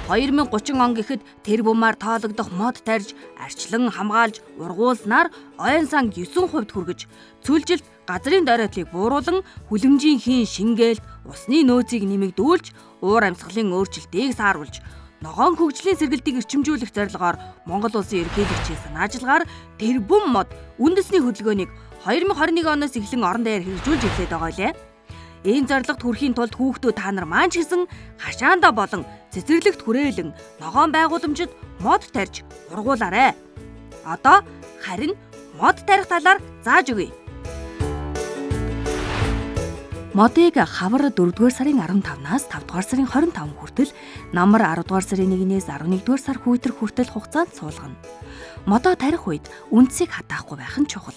2030 он гэхэд тэр бумаар тоологдох мод тарьж, арчлан хамгаалж, ургуулснаар ойн санг 9% хүргэж, цөлжилт газрын дойроотлыг бууруулан хүлэмжийн хийн шингээлт, усны нөөцийг нэмэгдүүлж, уур амьсгалын өөрчлөлтийг сааруулж, ногоон хөгжлийн сэргэлтийг эрчимжүүлэх зорилгоор Монгол улсын ерөнхийлөгчийн санаачилгаар тэрбум мод үндэсний хөдөлгөөнийг 2021 оноос эхлэн орон даяар хэрэгжүүлж эхлээд байгаа лээ. Энэ зорилгод хүрэхийн тулд хүүхдүүд та нар маань ч гэсэн хашаандаа болон цэцэрлэгт хүрээлэн ногоон байгууламжид мод тарьж ургуулаарэ. Одоо харин мод тарих талаар зааж өгье. Модыг хавар 4-р сарын 15-наас 5-р сарын 25 хүртэл, намар 10-р сарын 1-ээс 11-р сар хүйтэр хүртэл хугацаанд суулгана. Модоо тарих үед үндсийг хатаахгүй байх нь чухал.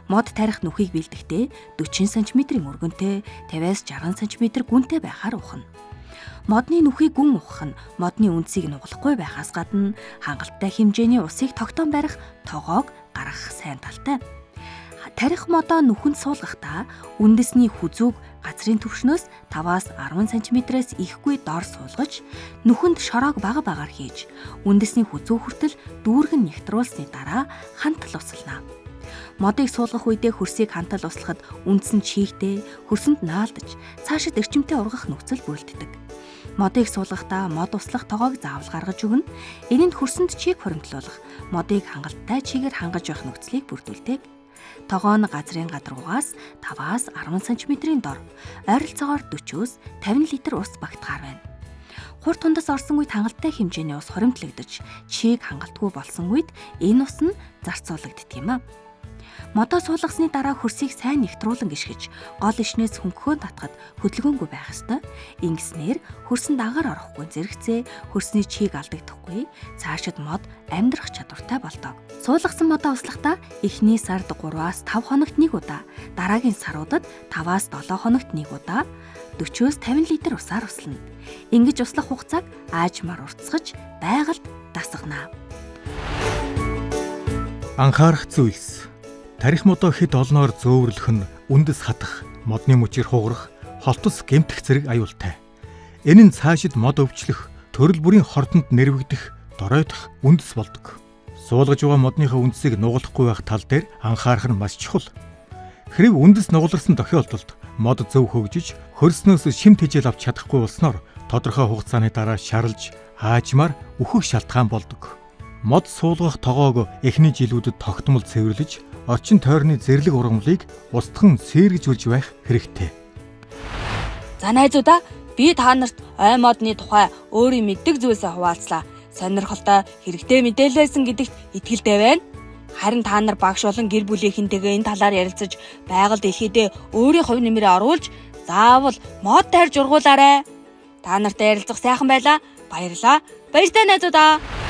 Мод тарих нүхийг бэлдэхдээ 40 см-ийн өргөнтэй, 50-аас 60 см гүнтэй байхаар ухна. Модны нүхийг гүн ухах нь модны үндсийг нугалахгүй байхаас гадна хангалттай хэмжээний усыг тогтоон барих тогоог гаргах сайн талтай. Тарих модоо нүхэнд суулгахдаа үндэсний хүзүүг газрын түвшнөөс 5-аас 10 см-ээс ихгүй дор суулгаж, нүхэнд шороог бага багаар хийж, үндэсний хүзүү хүртэл дүүргэн нягтруулсны дараа хантал услана. Модыг суулгах үедээ хөрсийг хантал услахад үндэс нь чийгтэй, хөрсөнд наалдаж, цаашид эрчимтэй ургах нөхцөл бүрэлддэг. Модыг суулгахдаа мод услах тогоог заавал гаргаж өгнө. Энэ нь хөрсөнд чийг хуримтлуулах, модыг хангалттай чигээр хангаж явах нөхцөлийг бүрдүүлдэг. Тогоо нь газрын гадаргуугаас 5-аас 10 см-ийн дор, ойролцоогоор 40-өөс 50 литр ус багтахаар байна. Хур тундас орсон үед хангалттай хэмжээний ус хуримтлагдаж, чийг хангалтгүй болсон үед энэ ус нь зарцуулагддаг юм а. Модоо суулгасны дараа хөрсийг сайн нэгтруулан гიშгэж, гол ишнээс хөнгөхөө татахад хөдөлгөөнгүй байх ёстой. Ингэснээр хөрсөнд агаар орохгүй зэрэгцээ хөрсний чийг алдагдахгүй, цаашид мод амьдрах чадвартай болдог. Суулгасан модоо услахдаа эхний сард 3-аас 5 хоногт нэг удаа, дараагийн саруудад 5-аас 7 хоногт нэг удаа 40-өөс 50 литр усаар услана. Ингэж услах хугацааг аажмаар уртасгаж байгальд дасгана. Анхаарах зүйлс. Тарих модоо хэд олноор зөөвөрлөх нь үндэс хатах, модны мөчир хугарах, холтос гэмтэх зэрэг аюултай. Энэ нь цаашид мод өвчлөх, төрөл бүрийн хордонд нэрвэгдэх, доройтох үндэс болдог. Суулгаж байгаа модныхоо үндсийг нугалахгүй байх тал дээр анхаарах нь маш чухал. Хэрэг үндэс нугаларсан тохиолдолд мод зөв хөгжиж, хөрснөөс шим тэжээл авч чадахгүй болсноор тодорхой хугацааны дараа шарлж, аажмаар үхэх шалтгаан болдог. Мод суулгах тогоог эхний жилүүдэд тогтмол цэвэрлэж, орчин тойрны зэрлэг ургамлыг устхан сэргэжүүлж байх хэрэгтэй. За найзуудаа, би та нарт ой модны тухай өөрийн мэддэг зүйлсээ хуваалцлаа. Сонирхолтой хэрэгтэй мэдээлэлсэн гэдэгт итгэлтэй байна. Харин та нар багш болон гэр бүлийнхэнтэйгээ энэ талаар ярилцаж, байгаль дэлхийдээ өөрийн хувь нэмрээ оруулж, заавал мод тарьж ургуулаарай. Та нартай ярилцах сайхан байлаа. Баярлалаа. Баяртай найзуудаа.